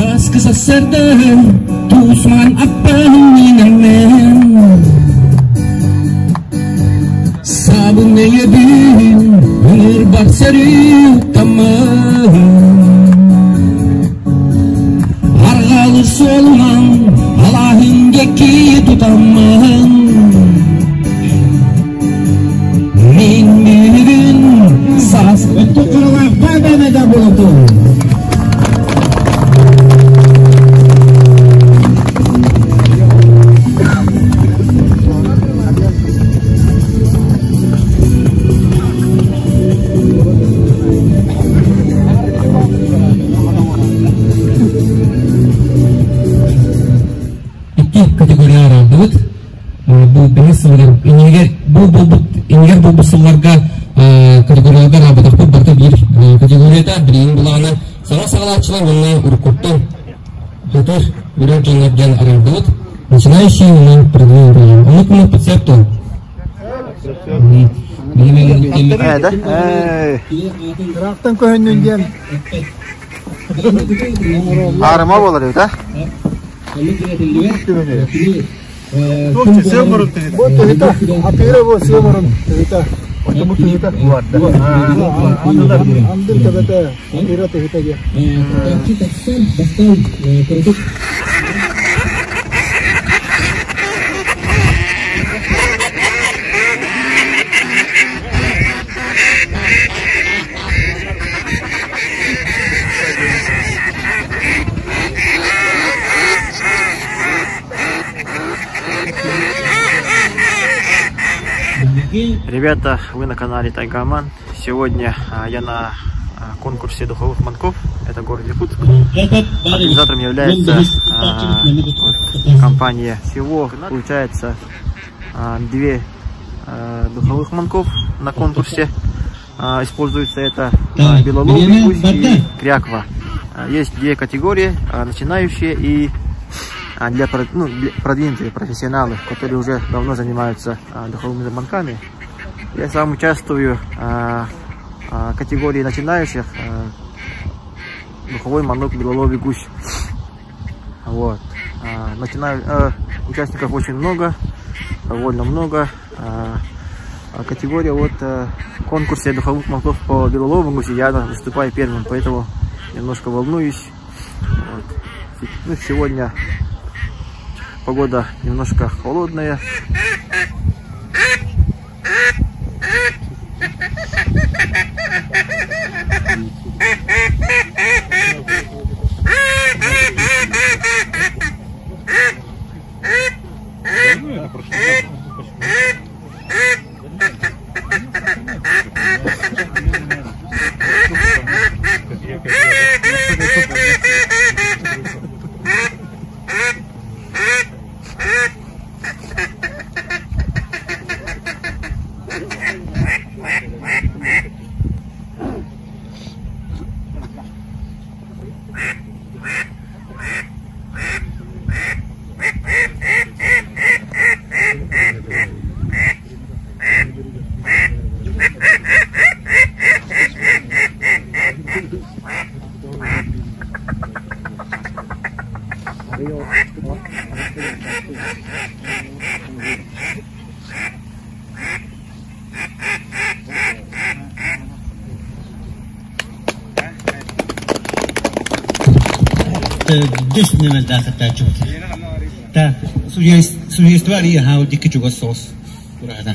Сааскы сарсыарда туусман аппаһын миинэммин Саабын өйөбүн ыҥырбар сөрүү уктаммын Арҕаалыр суолунан алааһын диэки тутаммын Мин бүгүн саас өттө харалаах баабаана буолтун. Икки категорияҕа араардыбыт. Бу бэһис сылыгар иннигэр бу буолбут иннигэр буолбут сылларга категорияларга араабатахпыт барыта биир категорията билигин булаҕына саҥа саҕалааччылар уонна уруккуттан хотор үрэр дьоннор диэн араардыбыт. Начинающие уонна продвинутые. Оннук гынаппыт сөп дуо? Ыраахтан көһүннүн диэн. Аарыма буолар эбит, а? Бу тыһыта, атыыра бу сыамырын тыһыта. Бу тыһыта. Андын төбөтө, атыыра тыһыта диэн. Ребята, вы на канале Тайгаман. Сегодня я на конкурсе духовых манков. Это город Якутск. Организатором является вот, компания Всего. Получается две духовых манков на конкурсе. Используется это белолобый гусь и кряква. Есть две категории, начинающие и для, ну, для продвинутые профессионалы, которые уже давно занимаются духовыми манками. Я сам участвую в категории начинающих, духовой манок белолобый гусь. Вот. Начинаю, участников очень много, довольно много. Категория вот в конкурсе духовых манков по белолобому гусю я выступаю первым, поэтому немножко волнуюсь. Вот. Ну, сегодня погода немножко холодная. Дес нэмэлдаахаттааччыбыт. Так, судейство ария хау дикки чугас соҕус ураһата.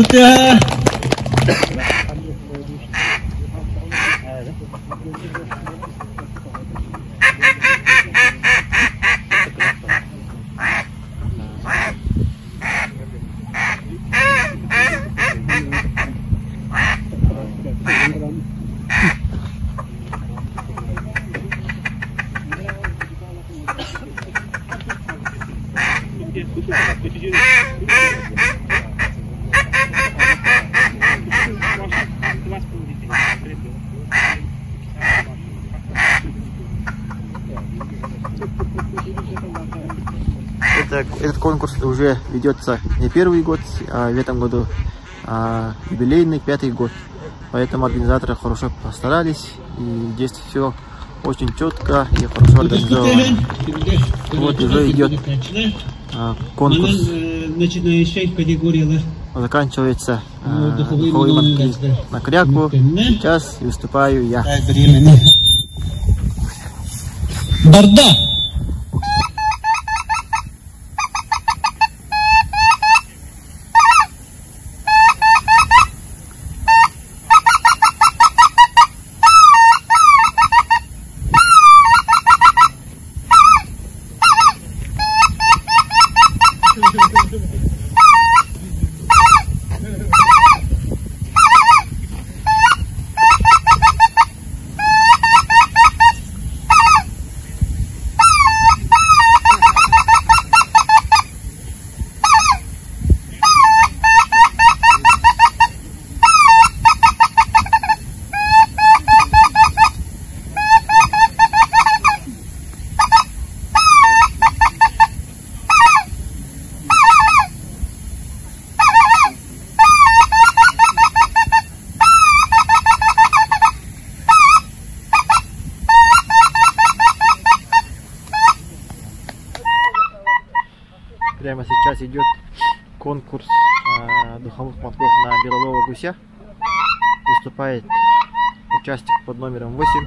Кутаа. Этот конкурс уже ведется не первый год, а в этом году юбилейный 5-й год. Поэтому организаторы хорошо постарались, и здесь все очень четко и хорошо организовано. Вот уже идет конкурс. Заканчивается духовые манки на кряку. Сейчас выступаю я. Барда! Прямо сейчас идет конкурс духовых мотков на белового гуся. Выступает участник под номером 8.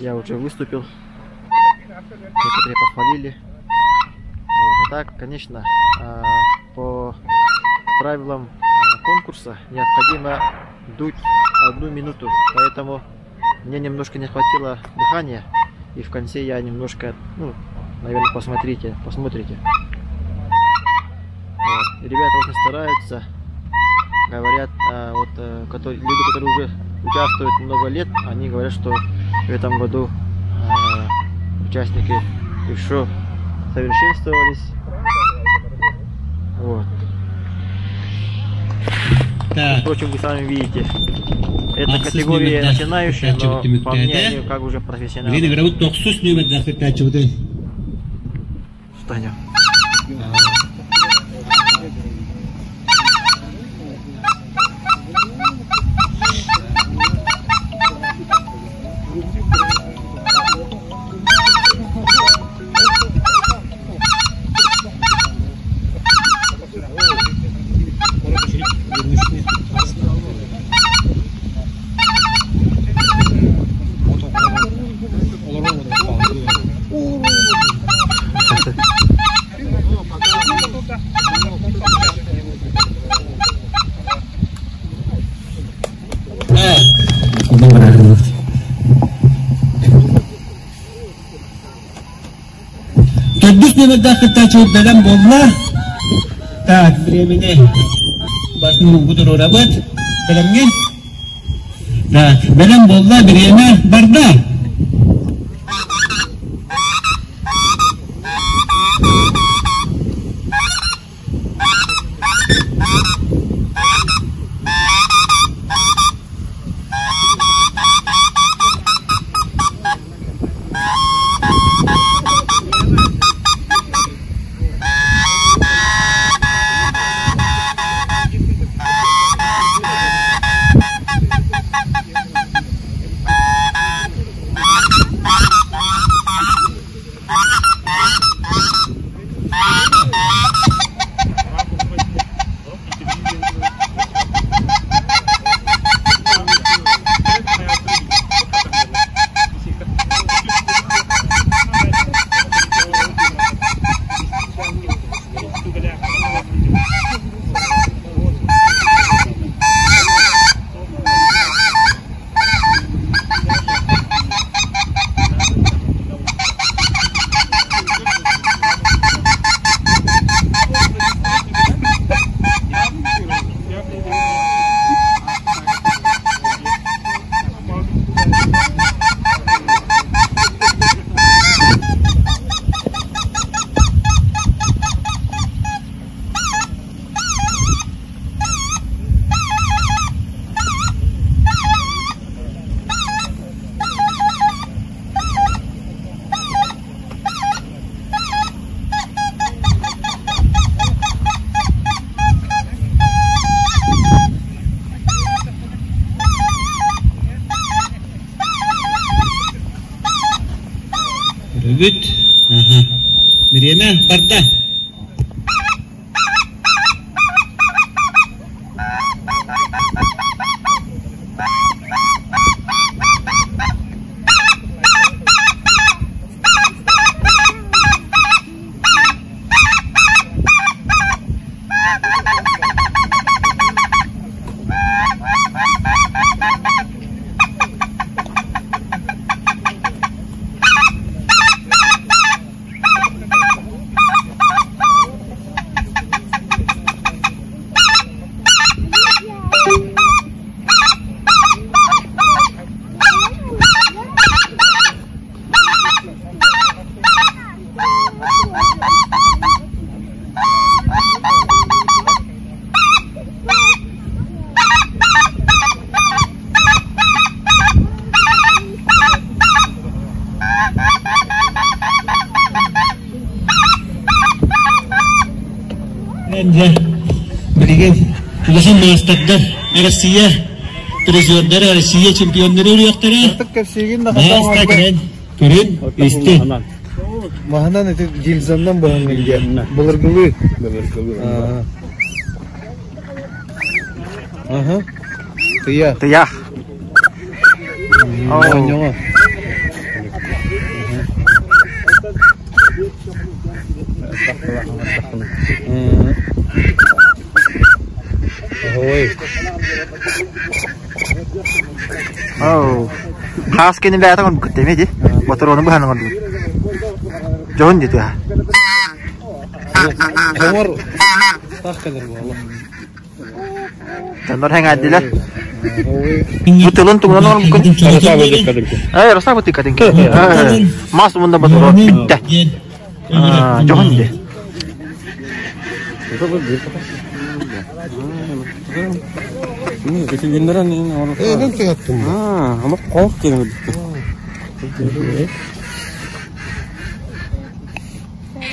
Я уже выступил. Некоторые похвалили. Вот. А так, конечно, по правилам конкурса необходимо дуть 1 минуту. Поэтому мне немножко не хватило дыхания. И в конце я немножко, ну, наверное, посмотрите. Вот. Ребята очень стараются, говорят, вот, люди, которые уже участвуют много лет, они говорят, что в этом году участники еще совершенствовались. Вот. Так. Впрочем, вы сами видите, это категория начинающие, но по мне они как уже профессионалы. Встанем. Так, времени басын гудурурабыт. Белемген. Так, белем болла время барда. Көрдүбүт. Аха. Бириэмэ барда. Билигин улахан маастардар Россия призердары, Россия чемпионнары үрүөхтэрэ. Маска кэлэн көрүн, истин. Маһынан ити гильзаннан быһаҥҥын диэн. Былыргылыы. Былыргылыы. Аха. Тыйа. Тыйах. Оонньоҕо. Ой. Оу. Хаас кини бэйэтэ оҥорбуккут дии ди. Ботуруону быһан оҥордубут. Дьоһун дии тыаһа. Оҥор таах кэлэр буолла. Дьоннор хэҥээрдилэр. Бу тылын тугунан оҥорбуккун? Ээ, Росаба тыкатын. Мас мунна ботуруон бүттэ. Дьоһун дии.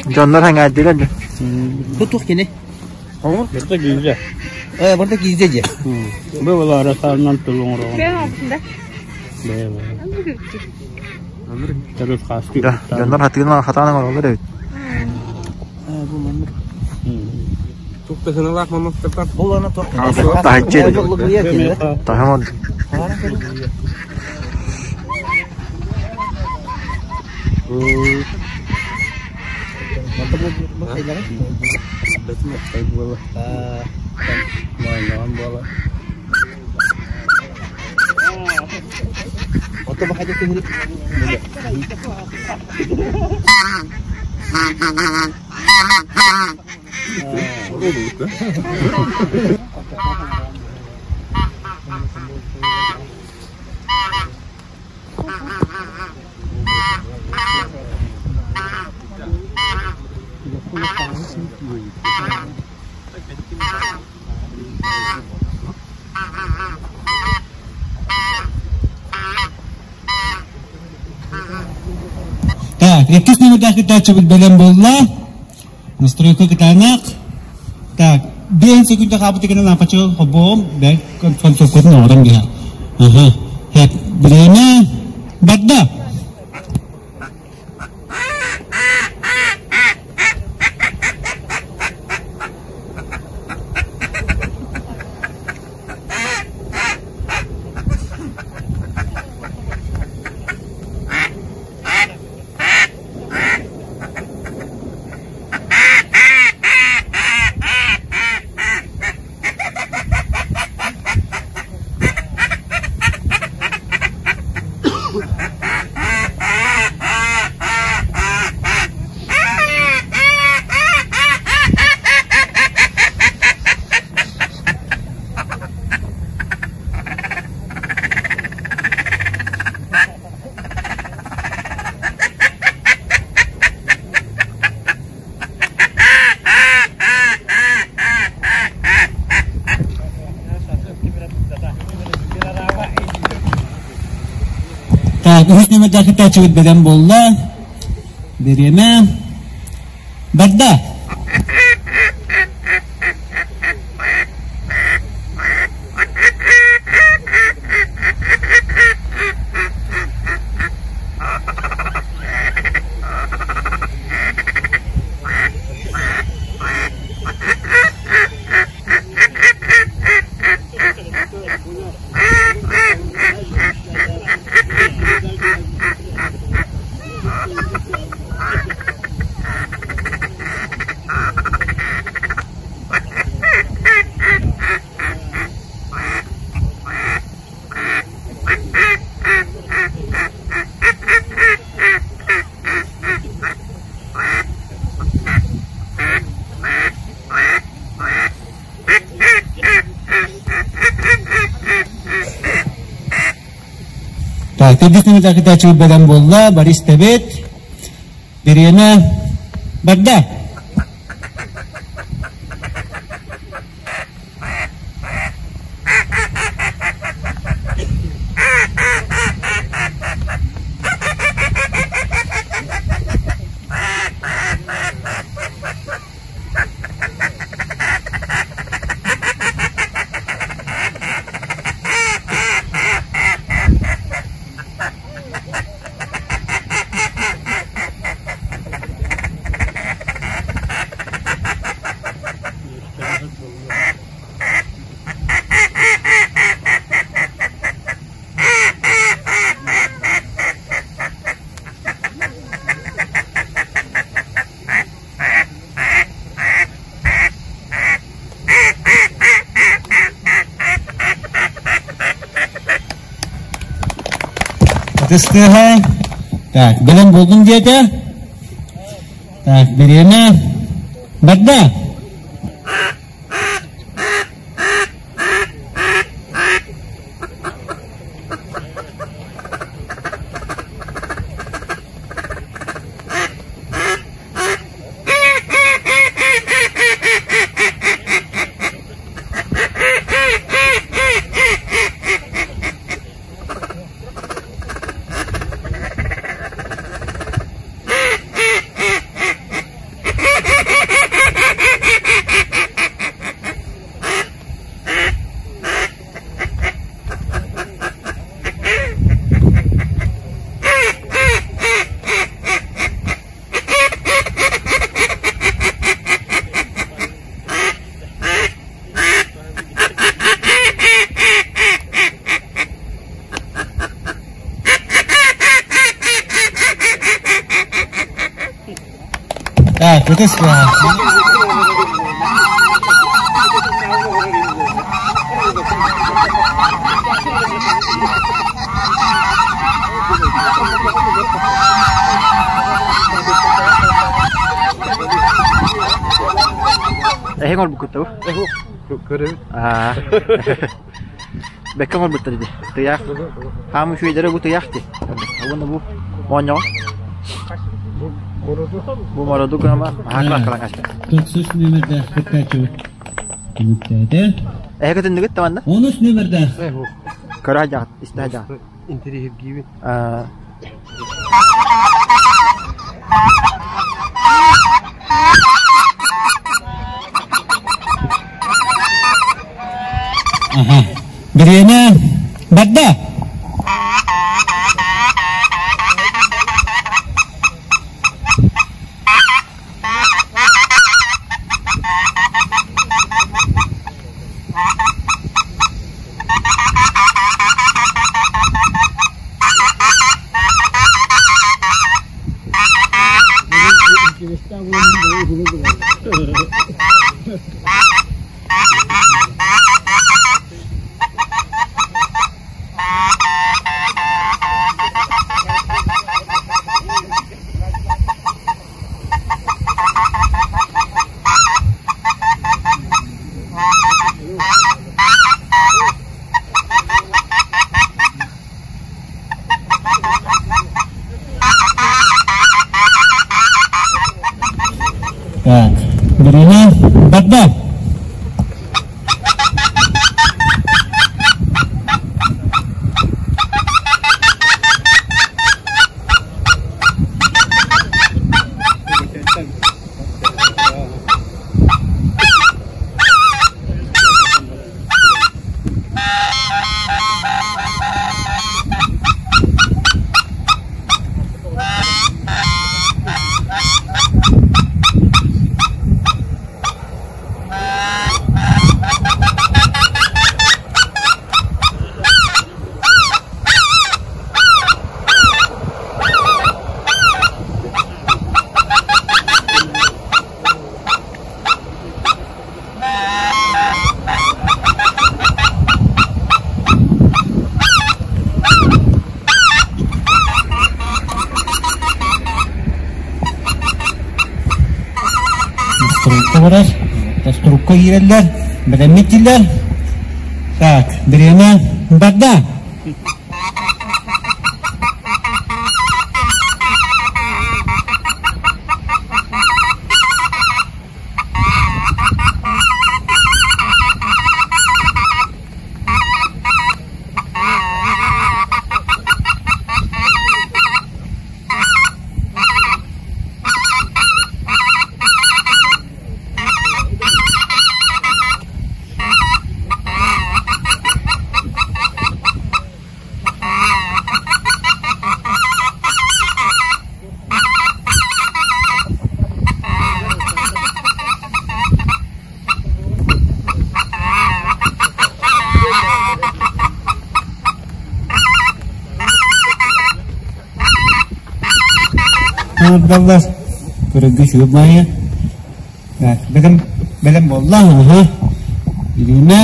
Дьоннор хэҥээрдилэр дьэ. Бу туох кини? Барыта гильза. Э, барыта гильза дьэ. Бу балаара саарынан тыл оҥороҕун. Дьоннор хатыынан хатаан оҥороллор эбит. Таһыччы Таһым Так, иккис номердаах кыттааччыбыт бэлэм буолла. Настройка кытаанах. Так, 5 секунда хаалбыт гынан лампачы холбоом, бэл концовкатын оҥорон биһа. Ага. Так, время барда. Так, үһүс нүмердээх кыттааччыбыт бэлэм буолла. Бириэмэ барда. Так, төрдүс нүмердээх кытааччы бэлэм буолла, Борис Тэбит. Бириэмэ барда. Ытыс тыаһа. Так, бэлэм буоллум диэтэ. Так, бириэмэ барда. Так, ытыс тыаһа. Эһиҥ олбуккут Көрөбүт. Бэккэ оҥорбуттар ити. Тыйаах. Хаамыы үчүгэйдэрэ бу тыйаах дии. Уонна бу моонньоҕо. Бу мороду гынама аһаакылаах калаҥаста. Тохсус нүөмэрдээх кыттааччыбыт түмүктээтэ. Эһэ көтүннүгүт да манна? Онус нүөмэрдээх. Көрө сылдьаҕыт, истэ сылдьаҕыт. Интириэһиргиибин. Аха. Бириэмэ барда. Так, бириэмэ барда. Стройка барар. Стройка киирэллэр. Бэлэммит дииллэр. Так, бириэмэ барда. Саҥардаллар. Көрөргө үчүгэй баайа. Так, бэлэм, бэлэм буолла. Аха. Билимэ.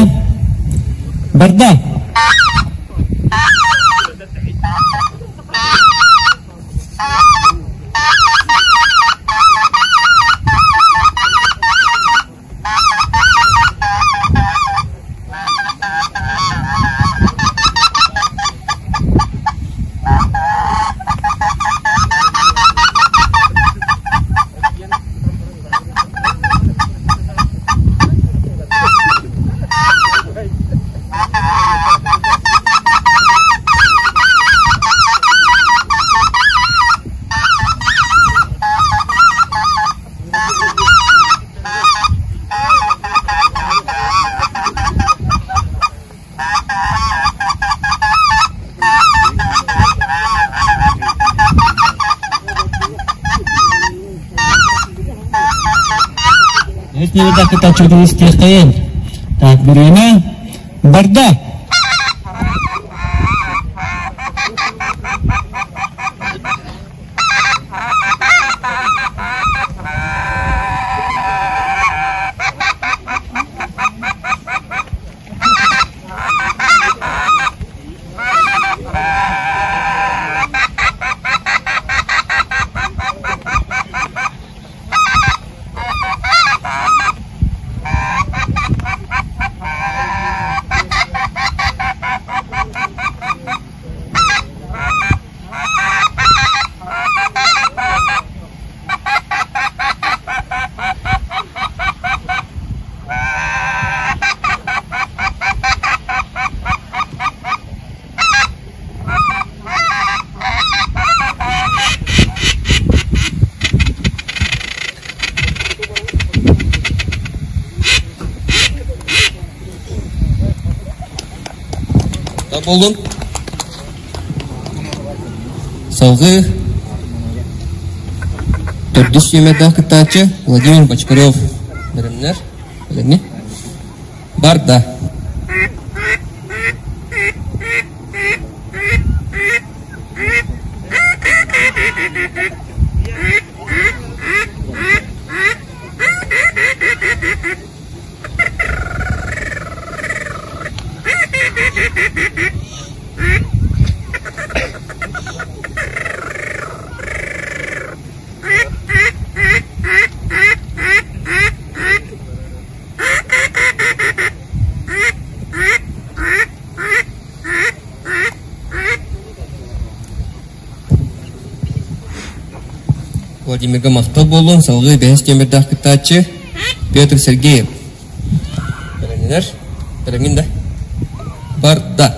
Барда. Так, время барда. Болдун. Салгыы төрдүс сүүмэрдээх кыттааччы Владимир Бочкарев бэлэмнэр. Бэлэмни. Барда. Владимирга махтал буоллун, салгыы бэһис нүөмэрдээх кыттааччы Петр Сергеев. Бэлэмнэнэр. Бэлэмҥин да? Барда.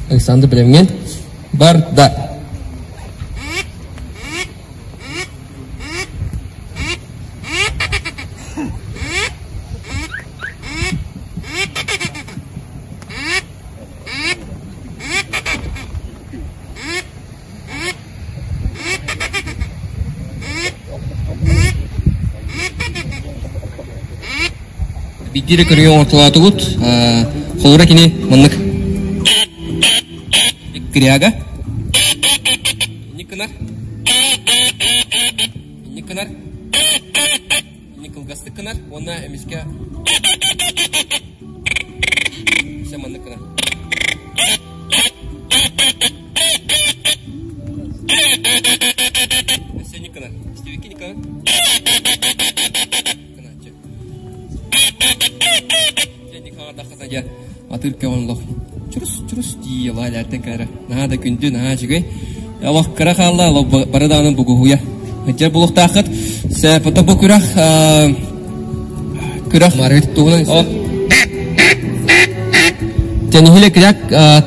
Александр Бэлэмҥин барда. Биир көрүҥ оҥортолоотубут. Холура кини маннык Кряга. Инник гынар. Инник гынар. Инник кылгас. Кылгастык гынар уонна эмискэ Все маннык гынар. Өссө инник гынар. Истибикки Николай? Гынааччы. Дьэ, атыыр көҕүн олох чурус чурус дии лаалаартан кэлэрэ. Наһаа да күндү, наһаа үчүгэй. Олох кыра хаалла, олох бары даҕаны бугуһуйа. Дьэ булуохтааххыт. Сэ, бу күрэх күрэх марыт туһунан Тэнихиле күрэх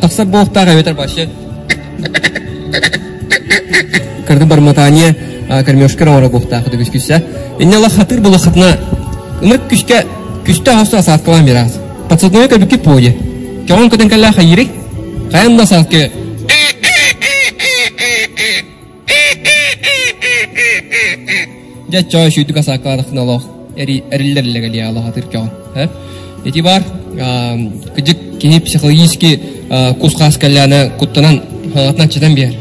тахсар буолуохтаах эбэтэр вообще кырды барматание кормежка оҥоро буолуохтаах күскүсэ. Инне олох хатыр булахатына ымырык күскэ күстэ хосто асааккалаан биэрээс. Подсадной көрбүккүт буолуо. Көҕөн көтөн кэллэ хайыырый? Хайан да асаакка Дьэ чоо сүүрдүк асааккалаатаххына олох эриллэр илэ олох атыр көҕөн. Ити бар кыдьык киһи психологически кус-хаас кэллээнэ куттанан хаҥатынан читэн биэр.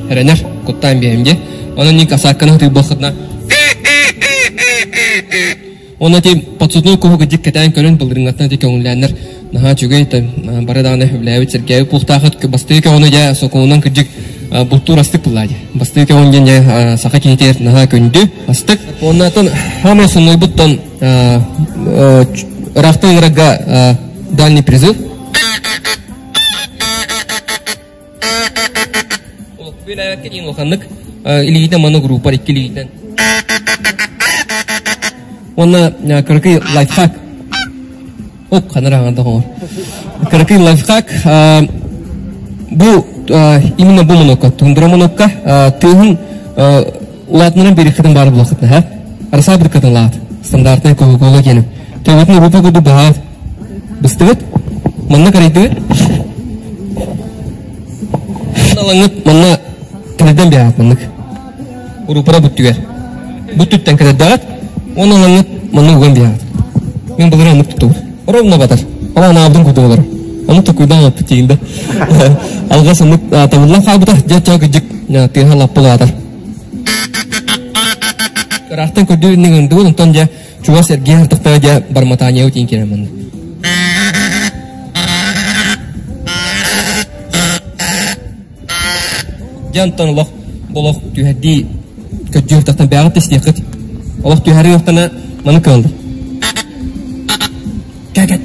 Эрэнэр куттаан биэһим дии. Онон ник асаакканы хатыйбаххытына Онно ити подсудной куһу кыдьык кэтээн көрөн былырыҥҥаттан ити көҥүллээннэр наһаа үчүгэй бары даҕаны үлээбит сэргээбит буолуохтаахыт бастыы көҕүнү дьэ сокуонунан кырдьык бултуур астык буллаа дии. Бастыы көҕүн диэн дьэ саха киһитигэр наһаа күндү астык. Оннотон хаамай соннойбуттан ыраахтан ыҥырарга дальний призыв. Үлээбэккэ диэн улаханнык илиитинэн маны группар икки илиитинэн. Уонна кыракый лайфхак. Оп, ханара хаҥан тоҕор. Кыракый лайфхак бу именно бу монокка, тундра монокка тыаһын улаатынан биэриэххитин баар булахытына, ха? Арасаа быркатын лаат. Стандартный кока-кола диэни. Төбөтүн рупа курдук баһаат. Быстыбыт. Манна карайдыбыт. Алаңыт манна кэлэрдэн биэҕит маннык. Урупара бүттүгэр. Бүттүттэн кэлэрдэҕит. Уонна алаңыт манна уган биэҕит. Мен былыр оннук туттубут. Ровно батар. Ала анаабытын курдук олорор. Ону токуйдаан аппыт тиийинде. Алҕас оннук табыллан хаалбыта. Дьэ чоо кыдьык тыаһа лаппылаатар. Ыраахтан көрдүү иннин онтон дьэ чугас эргиэн артахтара дьэ барматааньяу тиин киирэн манна. Дьэ онтон олох олох түһэрдии көддүүр тахтан бэҕэ тестиэххит. Олох түһэри уохтана маны кыаллар. Кэкэт.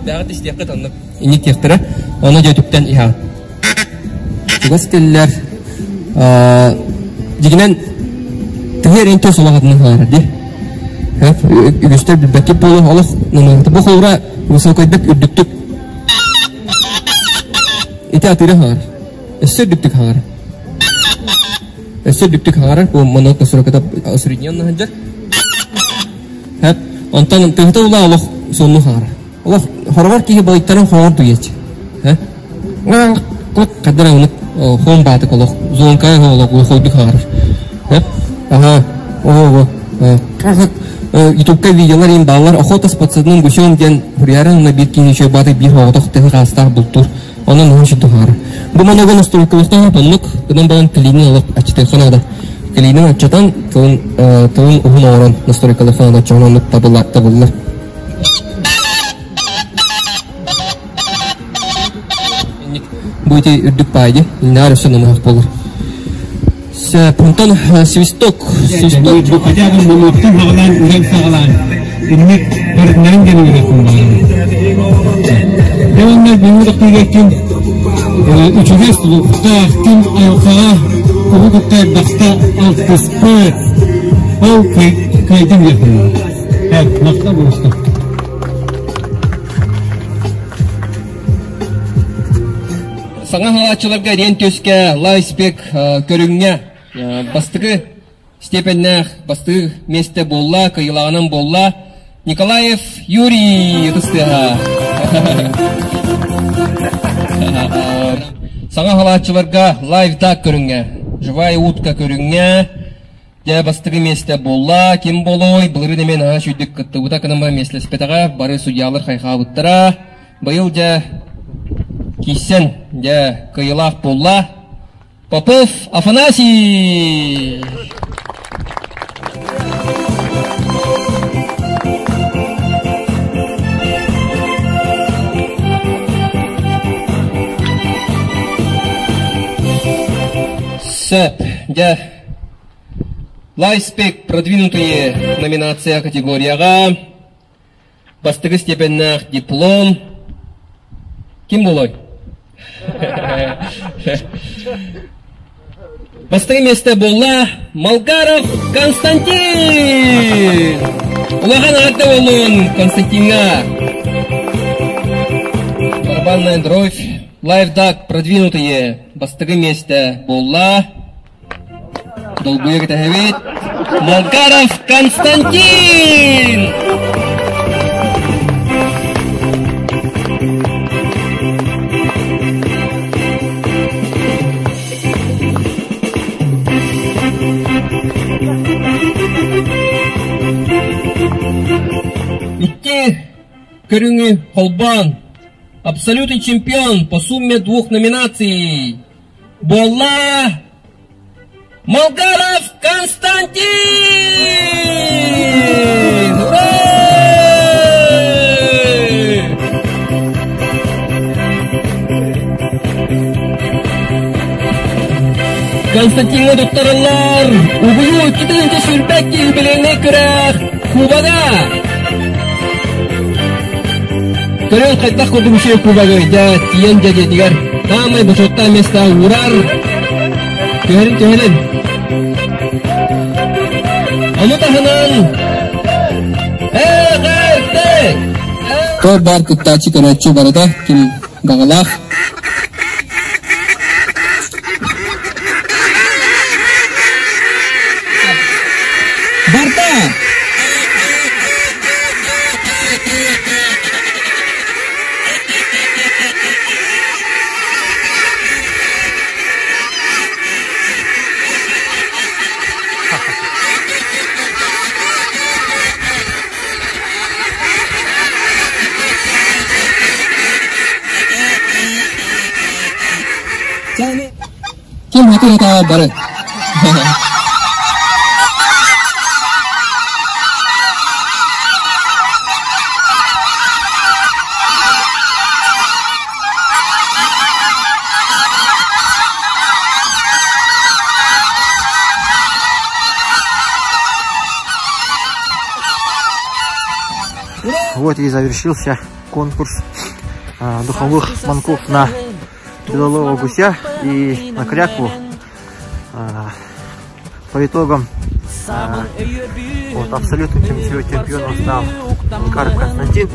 Бэҕэ тестиэххит оннук. Инник тиэхтэрэ. Ону дьэ түптэн иһэҕин. Чугас кэллэр дьигинэн тыһы эрин төс олох атынан хаалар дии. Үгүстэр билбэккит буолуо олох намыһыта бу холура высокойдук үрдүктүк ити атыыра хаҥар. Өссө үрдүктүк хаҥар. Өссө үрдүктүк хаҥарар бу монок сороката усредненный сылдьар. Онтон тыһыта ула олох сонну хаҥар. Олох хороҕор киһи балыктарын хоҥор дуйач. Хаддара онук хоон баатык олох зонкай олох уйхойдук хаҕарар. Ага, ого, Ютубка видеолар им баалар охота с подсадным гусем диэн хуруйарын уна биир киһи үчүгэй баатык биир оҕотох тыһы хаастаах бултуур. Онон уһун сүрдү хаҕар. Бу манагы настройкалыктаах оннук гынан баран клини олох аччытыахха наада. Клини аччатан тылын тылын уһун оҥорон настройкалыахха наада оччоҕуна оннук табыллар. Бу ити үрдүк паайди, иннаар өссө намыһах буолар. Онтон свисток, свисток. Бу хотя бы мамоктан хаҕалаан, үрэн саҕалаан, инник барытынарын диэн үөрэтин баҕарабын. Дьэ уонна бүгүҥҥү тохтууга ким үчүгэй сулуктаах, ким айылҕаҕа куһу кытта элбэхтэ алтыспыт, ол кыайдым диэххэ Так, махтал буолуста. Саҥа хаалааччыларга диэн түскэ лайспек көрүҥҥэ бастакы степеннээх бастакы миэстэ буолла, кыайыылааҕынан буолла Николаев Юрий ытыстыаха. Саҥа хаалааччыларга лайв-дак көрүҥҥэ, живая утка көрүҥҥэ Дьэ, бастакы миэстэ буолла. Ким буолуой? Былырыын эмиэ наһаа үчүгдүк кыттыбыта гынан баран миэстэлэспэтэҕэ. Бары судьялар хайҕаабыттара. Быйыл дьэ киирсэн, дьэ, кыайыылаах буолла. Попов Афанасий! Сөп, дьэ, Лайспек продвинутые номинация категорияҕа бастакы степеннээх диплом ким буолуой? Бастакы миэстэ буолла Малгаров Константин! Улахан эҕэрдэ буоллун Константиҥҥа! Барабанная дробь, лайфдак продвинутые бастакы миэстэ буолла. Долгуйа кэтэһэбит. Малгаров Константин! Икки көрүҥү холбоон абсолютный чемпион по сумме двух номинаций буолла Малгаров Константин! Ура! Константиҥҥа туттарыллар угуйуу 2 сүүрбэт юбилейнай күрэх Кубага! Көрөн хайдах курдук үчүгэй кубагы дьэ тиийэн дьэ дьиэтигэр саамай бочуоттаах миэстэ уурар түһэрин түһэрин. Ону таһынан Тор бар кыттааччы көрөөччү барыта ким баҕалаах Барда! Ким хатыы бары. Вот и завершился конкурс духовых манков на белолового гуся и на крякву. По итогам вот, абсолютным чемпионом стал Карп Константин,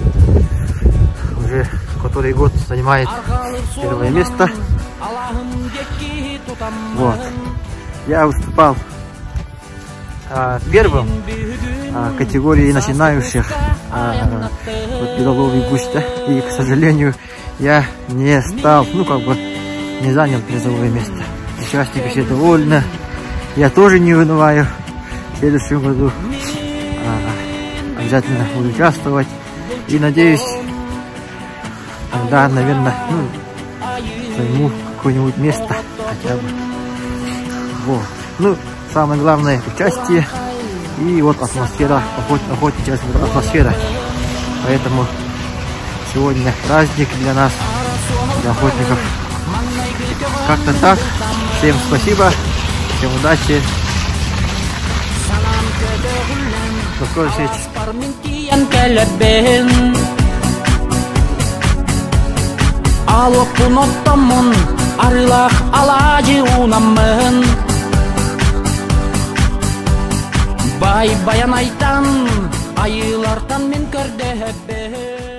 уже который год занимает первое место. Вот. Я выступал первым категории начинающих вот, белоловый гусь, да? И, к сожалению, я не стал, ну как бы, не занял призовое место. Участники все довольны. Я тоже не унываю. В следующем году обязательно буду участвовать. И надеюсь, тогда, наверное, ну, займу какое-нибудь место хотя бы. Вот. Ну, самое главное участие и вот атмосфера, охотничья атмосфера. Поэтому сегодня праздник для нас, для охотников. Как-то так. Всем спасибо, всем удачи. До скорых встреч. Алоппун оттоммун, арыылаах алаадьы уунаммын. Бай баянайтан, айыылартан мин көрдөһөббүн.